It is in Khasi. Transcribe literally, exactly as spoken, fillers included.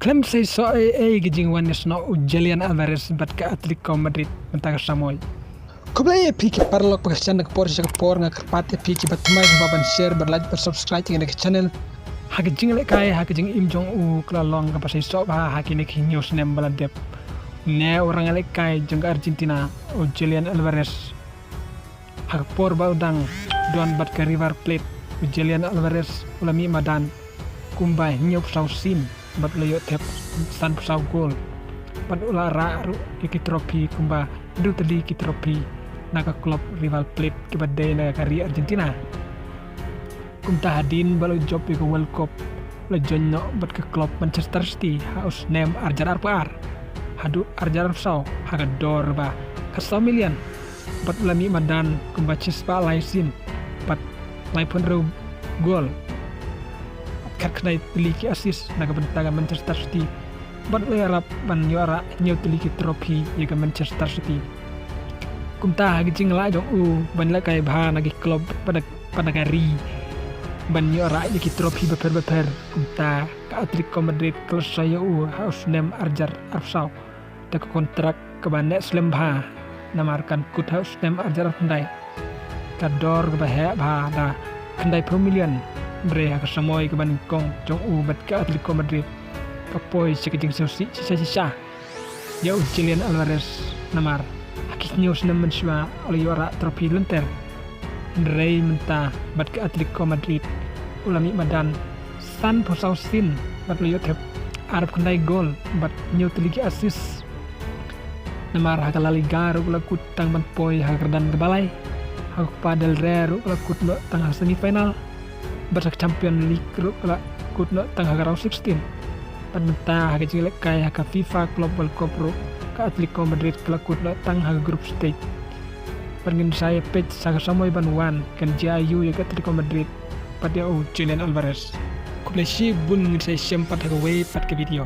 Khlem seisoh ei ei ka jingwan ïasnoh u Julian Alvarez bad ka Atletico Madrid mynta ka samoi. Khublei ïa phi ki paralok ba ka shan da ka por sha ka por, nga kyrpad ïa phi kiba thymmai sngewbha ban share, ban like, ban subscribe ïa kane ka channel. Ha ka jinglehkai ha ka jingim jong u ka la long kaba seisoh bha ha kine ki hynñiew snem ba la dep. Une u rangïalehkai jong ka Argentina, u Julian Alvarez. Ha ka por ba u dang don bad ka River Plate, u Julian Alvarez u la mih madan kumba hynñiewphew saw sien bad u la ïoh thep sanphew saw gol. Bad u la rah ruh ïa ki trophy kumba hynriew tylli ki trophy na ka club River Plate kiba dei na ka ri Argentina. Kumta hadien ba la jop ïa ka World Cup, la join noh bad ka club Manchester City ha u snem arhajar arphew ar haduh arhajar arphew saw ha ka dor ba khatsaw million. Bad la mih madan kumba shispah lai sien bad laiphew hynriew gol, khatkhyndai tylli ki assist na ka bynta ka Manchester City. Bad la ïarap ban ïoh rah hynñiew tylli ki trophy ïa ka Manchester City. Kumta ha ka jinglah jong u ban lehkai bha na ki club bad na ka ri ban ïoh rah ïa ki trophy bapher bapher, kumta ka Atletico Madrid ka la soi ïa u ha u snem arhajar arphew saw da ka kontrak kaba neh slem bha. Namar kan kut ha u snem arhajar arphew khyndai ka dor kaba heh bha da khyndaiphew million. Hynrei ha ka samoi kaba nyngkong jong u bad ka Atletico Madrid, ka poi sha ka jingsngewsih shisha shisha ïa u Julian Alvarez. Namar ha ki hynñiew snem mynshuwa u la ïoh rah trophy lynter. Hynrei mynta bad ka Atletico Madrid u la mih madan sanphew saw sien bad u la ïoh thep arphew khyndai gol bad hynñiew tylli ki assist. Namar ha ka La Liga ruh u la kut tang ban poi ha ka kyrdan kaba lai. Ha ka Copa del Rey ruh u la kut noh tang ha semi final. Bad ha ka Champions League ruh u la kut noh tang ha ka round sixteen. Bad mynta ha ka jinglehkai ha ka FIFA Club World Cup ruh, ka Atletico Madrid ka la kut noh tang ha ka group stage. Bad ngin sa ïa peit sa ka samoi ban wan kan jia aiu ïa ka Atletico Madrid bad ïa u Julian Alvarez. Khublei shibun, ngin sa ïashem pat ha kawei pat ka video.